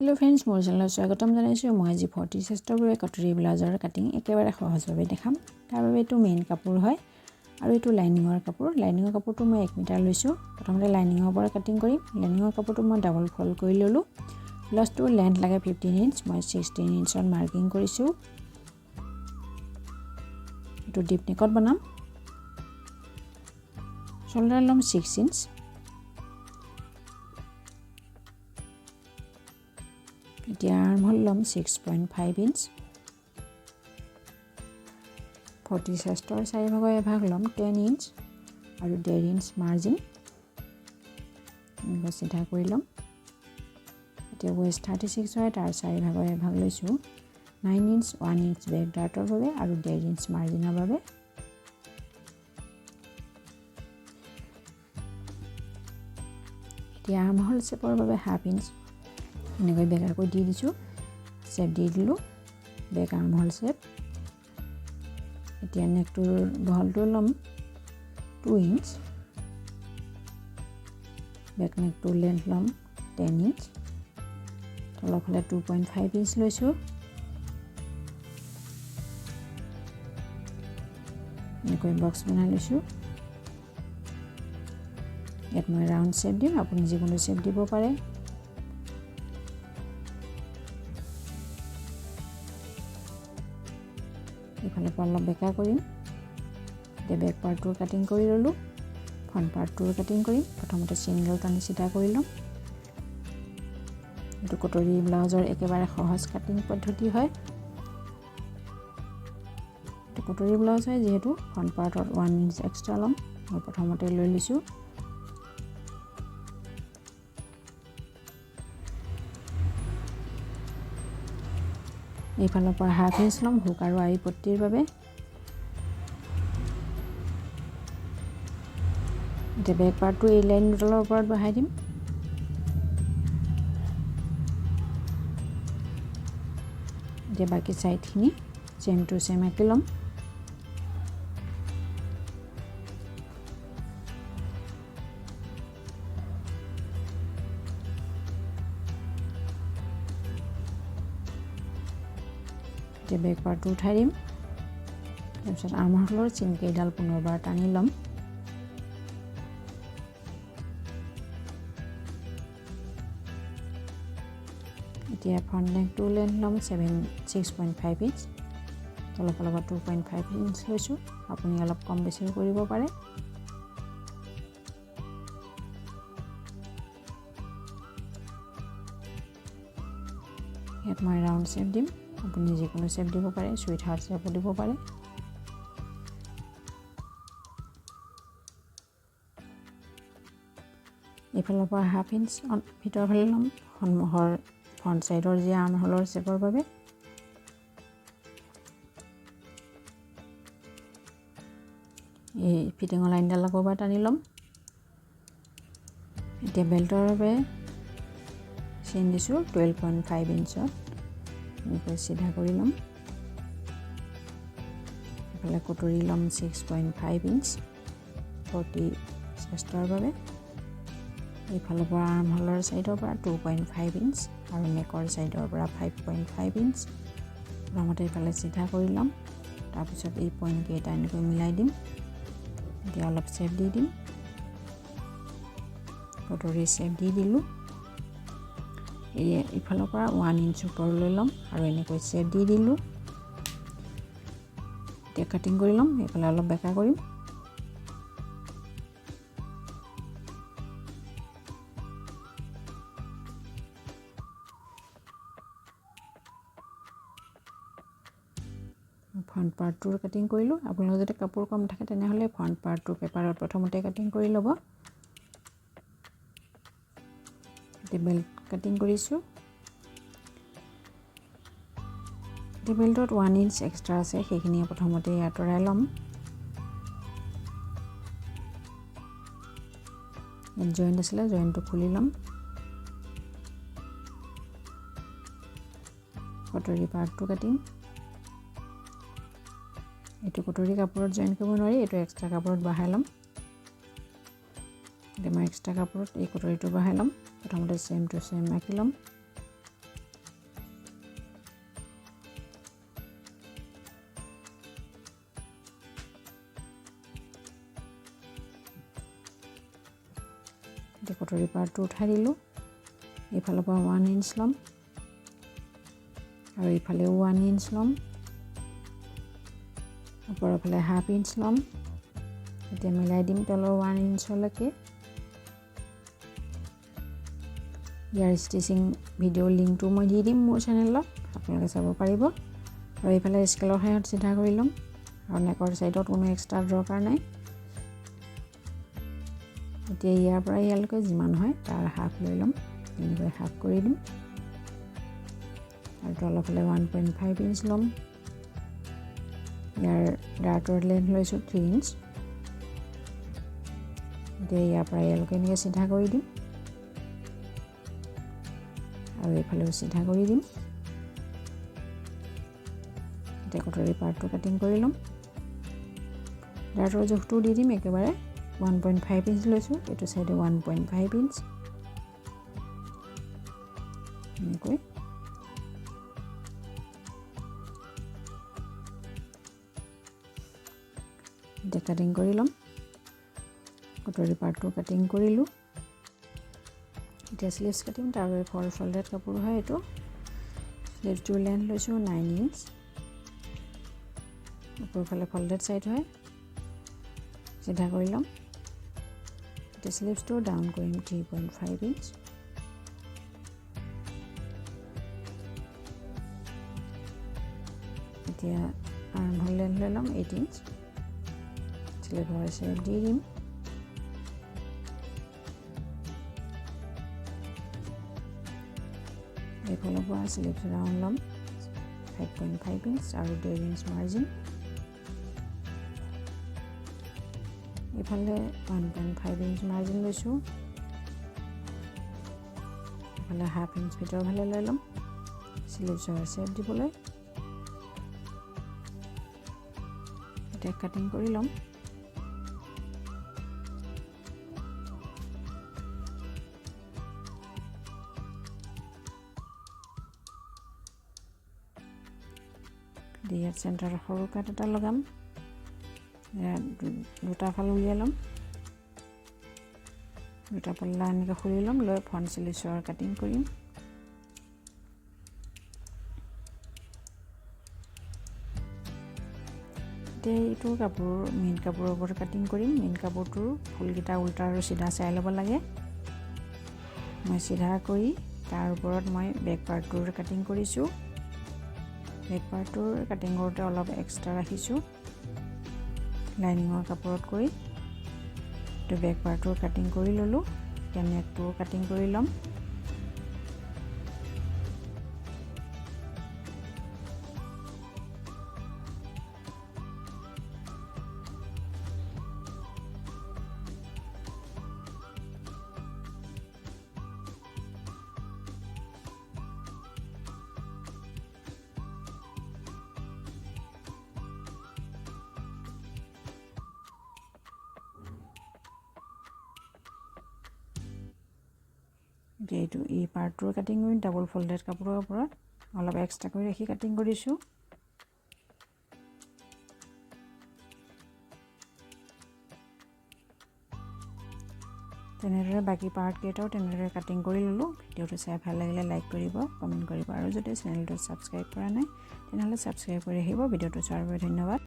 Hello' friends, মোৰ চেনেলত স্বাগতম জনাইছোঁ। মই আজি 40 চেষ্টৰ বাবে কটৰী ব্লাউজৰ কাটিং একেবাৰে সহজভাৱে দেখাম। তাৰ বাবে এইটো মেইন কাপোৰ হয় আৰু এইটো লাইনিঙৰ কাপোৰ। লাইনিঙৰ কাপোৰটো মই 1 মিটাৰ লৈছোঁ। প্ৰথমতে লাইনিঙৰ পৰা কাটিং কৰিম। লাইনিঙৰ কাপোৰটো মই ডাবল ফল্ড কৰি ল'লোঁ। ব্লাউজটোৰ লেন্থ লাগে 15 ইঞ্চ, মই 16 ইঞ্চত মাৰ্কিং কৰিছোঁ। এইটো ডিপ নেকত বনাম। শ্বল্ডাৰ ল'ম 6 ইঞ্চ। এতিয়া আৰ্ম হোল ল'ম 6.5 ইঞ্চ। 40 চেষ্টৰ 4 ভাগৰ এভাগ ল'ম 10 ইঞ্চ আৰু 1.5 ইঞ্চ মাৰ্জিন। এনেকৈ চিধা কৰি ল'ম। এতিয়া ৱেষ্ট 36 হয়, তাৰ 4 ভাগৰ এভাগ লৈছোঁ 9 ইঞ্চ, 1 ইঞ্চ বেক ডাৰ্টৰ বাবে আৰু 1.5 ইঞ্চ মাৰ্জিনৰ বাবে। এতিয়া আৰ্ম হোল চেপৰ বাবে হাফ ইঞ্চ এনেকৈ বেকাকৈ দি দিছোঁ, চেপ দি দিলোঁ, বেক আৰ্ম হোল চেপ। এতিয়া নেকটোৰ বহলটো ল'ম 2 ইঞ্চ, বেক নেকটোৰ লেন্থ ল'ম 10 ইঞ্চ, তলৰফালে 2.5 ইঞ্চ লৈছোঁ। এনেকৈ বক্স বনাই লৈছোঁ। ইয়াত মই ৰাউণ্ড শ্বেপ দিম, আপুনি যিকোনো শ্বেপ দিব পাৰে। এইফালৰ পৰা অলপ বেকা কৰিম। এতিয়া বেক পাৰ্টটোৰ কাটিং কৰি ল'লোঁ, ফ্ৰণ্ট পাৰ্টটোৰ কাটিং কৰিম। প্ৰথমতে চিনডাল টানি চিধা কৰি ল'ম। এইটো কটৰী ব্লাউজৰ একেবাৰে সহজ কাটিং পদ্ধতি হয়। এইটো কটৰী ব্লাউজ হয় যিহেতু ফ্ৰণ্ট পাৰ্টত 1 ইঞ্চ এক্সট্ৰা ল'ম, মই প্ৰথমতে লৈ লৈছোঁ। এইফালৰ পৰা হাফ ইঞ্চ ল'ম হুক আৰু আৰি পট্টিৰ বাবে। এতিয়া বেক পাৰ্টটো এই লাইন দুডালৰ ওপৰত বহাই দিম। এতিয়া বাকী চাইডখিনি ছেম টু ছেম আঁকি ল'ম। এতিয়া বেক পাৰ্টটো উঠাই দিম। তাৰপিছত আৰ্মহোলৰ চিনকেইডাল পুনৰবাৰ টানি ল'ম। এতিয়া ফ্ৰণ্ট নেকটো লেন্থ ল'ম 6.5 ইঞ্চ, তলৰ ফালৰ পৰা 2.5 ইঞ্চ লৈছোঁ। আপুনি অলপ কম বেছিও কৰিব পাৰে। ইয়াত মই ৰাউণ্ড শ্বেপ দিম, আপুনি যিকোনো শ্বেপ দিব পাৰে, চুইট হাৰ্ট শ্বেপো দিব পাৰে। এইফালৰ পৰা হাফ ইঞ্চ ভিতৰৰ ফালে ল'ম সন্মুখৰ ফ্ৰণ্ট ছাইডৰ যি আৰ্ম হোলৰ শ্বেপৰ বাবে। এই ফিটিঙৰ লাইনডাল আকৌ এবাৰ টানি ল'ম। এতিয়া বেল্টৰ বাবে চিন দিছোঁ 12.5 ইঞ্চত, এনেকৈ চিধা কৰি ল'ম। এইফালে কটৰী ল'ম 6.5 ইঞ্চ 40 চেষ্টৰ বাবে। এইফালৰ পৰা আৰ্ম হোলৰ ছাইডৰ পৰা 2.5 ইঞ্চ আৰু নেকৰ ছাইডৰ পৰা 5.5 ইঞ্চ। প্ৰথমতে এইফালে চিধা কৰি ল'ম, তাৰপিছত এই পইণ্টকেইটা এনেকৈ মিলাই দিম। এতিয়া অলপ শ্বেপ দি দিম, কটৰীৰ শ্বেপ দি দিলোঁ। এই ইফালৰ পৰা 1 ইঞ্চ ওপৰলৈ ল'ম আৰু এনেকৈ শ্বেপ দি দিলোঁ। এতিয়া কাটিং কৰি ল'ম, এইফালে অলপ বেকা কৰিম। ফ্ৰণ্ট পাৰ্টটোৰ কাটিং কৰিলোঁ। আপোনালোকৰ যদি কাপোৰ কম থাকে তেনেহ'লে ফ্ৰণ্ট পাৰ্টটো পেপাৰত প্ৰথমতে কাটিং কৰি ল'ব। এতিয়া বেল্ট কাটিং কৰিছোঁ। এতিয়া বেল্টত 1 ইঞ্চ এক্সট্ৰা আছে, সেইখিনি প্ৰথমতে আঁতৰাই ল'ম। ইয়াত জইণ্ট আছিলে, জইণ্টটো খুলি ল'ম। কটৰী পাৰ্টটো কাটিম। এইটো কটৰী কাপোৰত জইন কৰিব নোৱাৰি, এইটো এক্সট্ৰা কাপোৰত বহাই ল'ম। এতিয়া মই এক্সট্ৰা কাপোৰত এই কটৰীটো বহাই ল'ম। প্ৰথমতে ছেম টু ছেম আঁকি ল'ম। এতিয়া কটৰী পাৰ্টটো উঠাই দিলোঁ। এইফালৰ পৰা 1 ইঞ্চ ল'ম আৰু ইফালেও 1 ইঞ্চ ল'ম। ওপৰৰ ফালে হাফ ইঞ্চ ল'ম। এতিয়া মিলাই দিম তলৰ 1 ইঞ্চলৈকে। ইয়াৰ ষ্টিচিং ভিডিঅ' লিংকটো মই দি দিম মোৰ চেনেলত, আপোনালোকে চাব পাৰিব। আৰু এইফালে স্কেলৰ সহায়ত চিধা কৰি ল'ম আৰু নেকৰ ছাইডত কোনো এক্সট্ৰা দৰকাৰ নাই। এতিয়া ইয়াৰ পৰা ইয়ালৈকে যিমান হয়, তাৰ হাফ লৈ ল'ম। এনেকৈ হাফ কৰি দিম আৰু তলৰফালে 1.5 ইঞ্চ ল'ম। ইয়াৰ ডাৰ্টৰ লেন্থ লৈছোঁ 3 ইঞ্চ। এতিয়া ইয়াৰ পৰা ইয়ালৈকে এনেকৈ চিধা কৰি দিম আৰু এইফালেও চিধা কৰি দিম। এতিয়া কটৰী পাৰ্টটো কাটিং কৰি ল'ম। ডাৰ্টৰ জোখটোও দি দিম একেবাৰে। 1.5 ইঞ্চ লৈছোঁ, এইটো চাইডে 1.5 ইঞ্চ এনেকৈ। এতিয়া কাটিং কৰি ল'ম। কটৰী পাৰ্টটো কাটিং কৰিলোঁ। এতিয়া শ্লিভছ কাটিম। তাৰ বাবে ফল্ডেড কাপোৰ হয় এইটো। শ্লিভছটোৰ লেন্থ লৈছোঁ 9 ইঞ্চ। ওপৰফালে ফল্ডেড ছাইড হয়, চিধা কৰি ল'ম। এতিয়া শ্লিভছটো ডাউন কৰিম 3.5 ইঞ্চ। এতিয়া আৰ্মহোল লেন্থ লৈ ল'ম 8 ইঞ্চ। শ্লিভৰ শ্বেপ দি দিম। এইফালৰ পৰা শ্লিভছ ৰাউণ্ড ল'ম 5.5 ইঞ্চ আৰু 1.5 ইঞ্চ মাৰ্জিন। এইফালে 1.5 ইঞ্চ মাৰ্জিন লৈছোঁ। এইফালে হাফ ইঞ্চ ভিতৰৰ ফালে লৈ ল'ম শ্লিভছৰ শ্বেপ দিবলৈ। এতিয়া কাটিং কৰি ল'ম। ইয়াত চেণ্টাৰত সৰু কাট এটা লগাম। ইয়াত দুটা ফাল উলিয়াই ল'ম। দুটা পাল্লা এনেকৈ খুলি ল'ম, লৈ ফ্ৰণ্ট শ্লিভছৰ কাটিং কৰিম। এতিয়া এইটো কাপোৰ মেইন কাপোৰৰ ওপৰত কাটিং কৰিম। মেইন কাপোৰটোৰ ফুলকেইটা উল্টা আৰু চিধা চাই ল'ব লাগে। মই চিধা কৰি তাৰ ওপৰত মই বেক পাৰ্টটোৰ কাটিং কৰিছোঁ। বেক পাৰ্টটোৰ কাটিং কৰোঁতে অলপ এক্সট্ৰা ৰাখিছোঁ লাইনিঙৰ কাপোৰত কৰি। এইটো বেক পাৰ্টটোৰ কাটিং কৰি ল'লোঁ। এতিয়া নেকটোও কাটিং কৰি ল'ম। এতিয়া এইটো এই পাৰ্টটোৰ কাটিং কৰিম। ডাবল ফল্ডেড কাপোৰৰ ওপৰত অলপ এক্সট্ৰা কৰি ৰাখি কাটিং কৰিছোঁ। তেনেদৰে বাকী পাৰ্টকেইটাও তেনেদৰে কাটিং কৰি ল'লোঁ। ভিডিঅ'টো চাই ভাল লাগিলে লাইক কৰিব, কমেণ্ট কৰিব আৰু যদি চেনেলটো ছাবস্ক্ৰাইব কৰা নাই, তেনেহ'লে ছাবস্ক্ৰাইব কৰি আহিব। ভিডিঅ'টো চোৱাৰ বাবে ধন্যবাদ।